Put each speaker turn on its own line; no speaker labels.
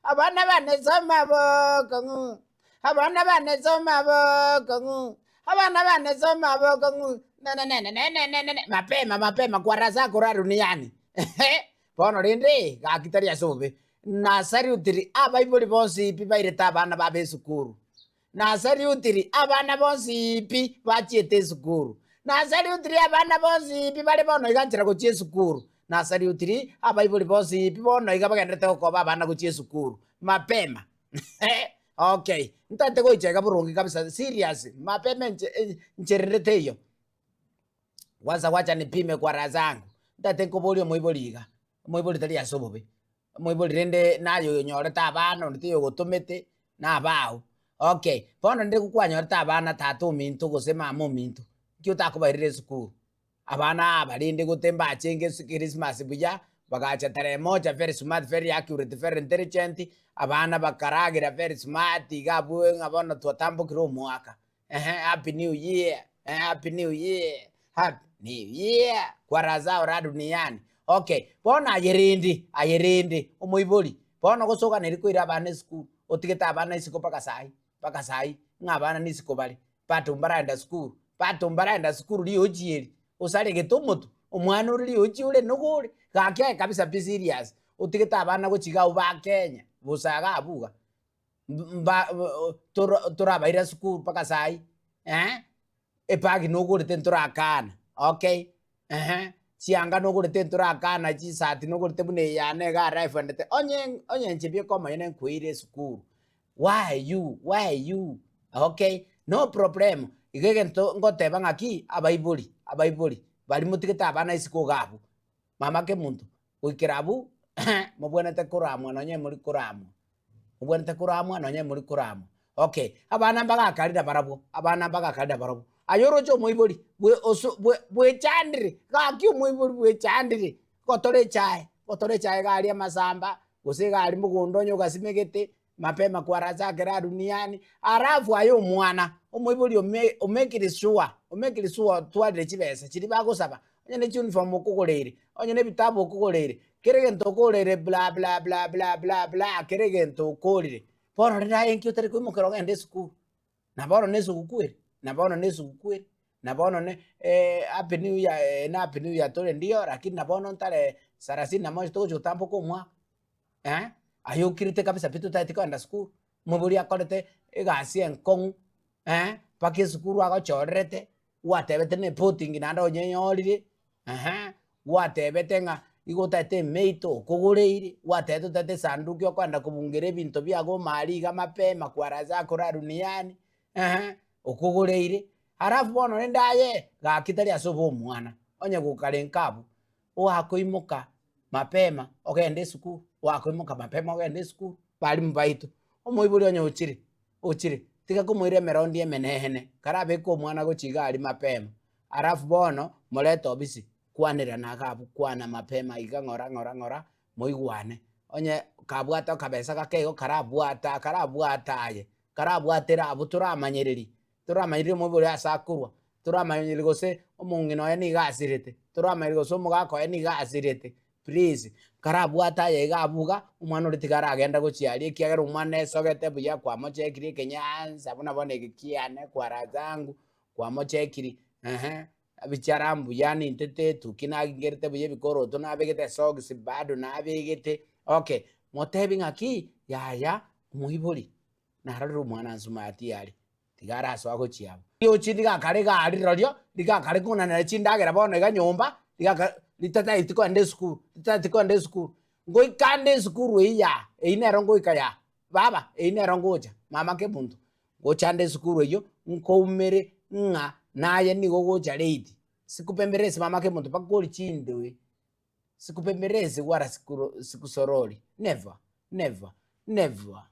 Abana bane soma bokong'u, abana bane soma bokong'u, abana bane soma bokong'u, nenenenenenenene, mapema mapema kwara ase akoro duniani bono rende gaki tari ase obobe, nasariutiri abaibori bonsi pi bairete abana babo esukuru. Nasariutiri abana bonsi pi bachiete esukuru. Nasariutiri abana bonsi pi bare bono iga nchera gochia esukuru. Nasariutiri abaibori bonsi pi bono iga bagenderete gokoba abana gochia esukuru. Mapema. Okay, ntagete goicha iga boronge kabisa serious, mapema enche ncherere teiyo. Kwanza wacha nipime kwa raha zangu, ntagete nkoborie omoibori iga, omoibori tari ase obobe, Omoibori rende naye oyonyorete abana, onde taiyo ogotomete, na abao. Okay, bono rende gokwanyorete abana tata ominto gose mama ominto, nki otakobairera esukuru? Abana aba rende gote mbachenge ase christmas buya, bagacha tarehe moja very smart, very accurate, very intelligent, abana bakaragera very smart iga abwo ng'a bono twatambokire omwaka. Ehe, happy new year, ehe, happy new year, happy new year, kwa raha zao raha duniani. Okay, bono aye rende, aye rende, omoibori, bono gose oganeiri koira abana esukuru, otigete abana isiko mpaka saii, mpaka saii, ng'a abana nisiko bare, bado mbaraenda sukuru, bado mbaraenda sukuru riochi eri, osaregete omotwe, omwana ore riochi ore nogo ore, gaki aye kabisa be serious, otigete abana gochia iga abwo ba Kenya, bosa iga abwo iga. mba torabaira sukuru mpaka saii eh, ebag nogorete ntorakana okay ehe, chianga nogorete ntorakana, chisati nogorete buna eye yane iga life endete, onye onye inche bieka omonyene nkoire esukuru, why you why you okay, no problem, iga egento ngoteba ng'aki abaibori abaibori baria motigete abana isiko iga abwo, mama kemunto. Goikera abwo mobwenerete koramwa nonye mori koramwa, mobwenerete koramwa nonye mori koramwa. Okay, abana mbagakarire barabwo, abana mbagakarire barabwo. Aye oroche omoibori bwe oso bwe bwechandire, gaki omoibori bwechandire, gotora echae, gotora echae iga aria amasamba, gose iga aria mogondo onye ogasimegete, mapema kwarasakera duniani, alafu aye omwana, omoibori ome omekire sure, omekire sure otwarire chibesa chiria bagosaba, onye ne chiuniform okogoreire, onye ne ebitabu okogoreire, kera egento okogoreire bla bla bla bla bla bla kera egento okorire, bono rende aye nki otari koimokera ogende esukuru, na bono na esugukuu ere, na bono na esugukuu ere, na bono ne happy new year na happy new year tore ndio lakini na bono ntare sarasini na moja togochi gotamboka omwaka. eh, aye okirete kabisa pi totaeti kogenda sukuru, omobori akorete egasi enkong'u eh, mpaka esukuru agochorerete, gwatebete na epotingi naende onyenyorire ehe, gwatebete ng'a igo otaete emeito okogoreire, gwatebete otaete esanduki okoenda kobungera ebinto biago omare iga mapema kwara ase akora duniani ehe, okogoreire. Alafu bono rende aye, gaki tari ase obe omwana, onye gokare nka abwo, Oakoimoka mapema ogende esukuru, oakoimoka mapema ogende esukuru, balimu baito, omoibori onye ochire, ochire, tiga komoira emerondi emenene, karabeke omwana gochia iga aria mapema, alafu bono morete obisi, kwanerana iga abwo, kwana mapema iga ng'ora ng'ora ng'ora, moigwane. Onye kabwate akabesa gake igo karabwata karabwata aye, karabwatera abwo toramanyereri. Toramanyire omoibori ase akorwa, toramanyire gose omong'ina oye nigo asirete, toramanyire gose omogaka oye nigo asirete, please karabwate aye iga abwo iga, omwana oria tiga aragenda gochia aria ekiagera omwana esogete buya kwamochekiri ekenyansa buna bono eke kiane kwara zangu, kwamochekiri ehe, ebichara mbuya nintete etuki nagingerete buya ebikoroto nabegete esocks bado nabegete, okay, motebi ng'aki yaya omoibori. Narorire omwana nsumati are, tiga arasoa gochia abwo. Riochi rigakare iga aria rirorio, rigakare kong'ananera chindagera bono iga nyomba, rigaka ritataeti kogenda esukuru, ritataeti kogenda esukuru. Ngoika ande esukuru eywo yaa, eywo nero ngoika yaa, baba eywo nero ngocha, mama kemunto, ngocha ande esukuru eywo, nkoumere ng'a naye nigo ogocha late, sikupemberesi mama kemunto mpaka orie chindoe. Sikupemberesi wala sikusorori, never, never, never.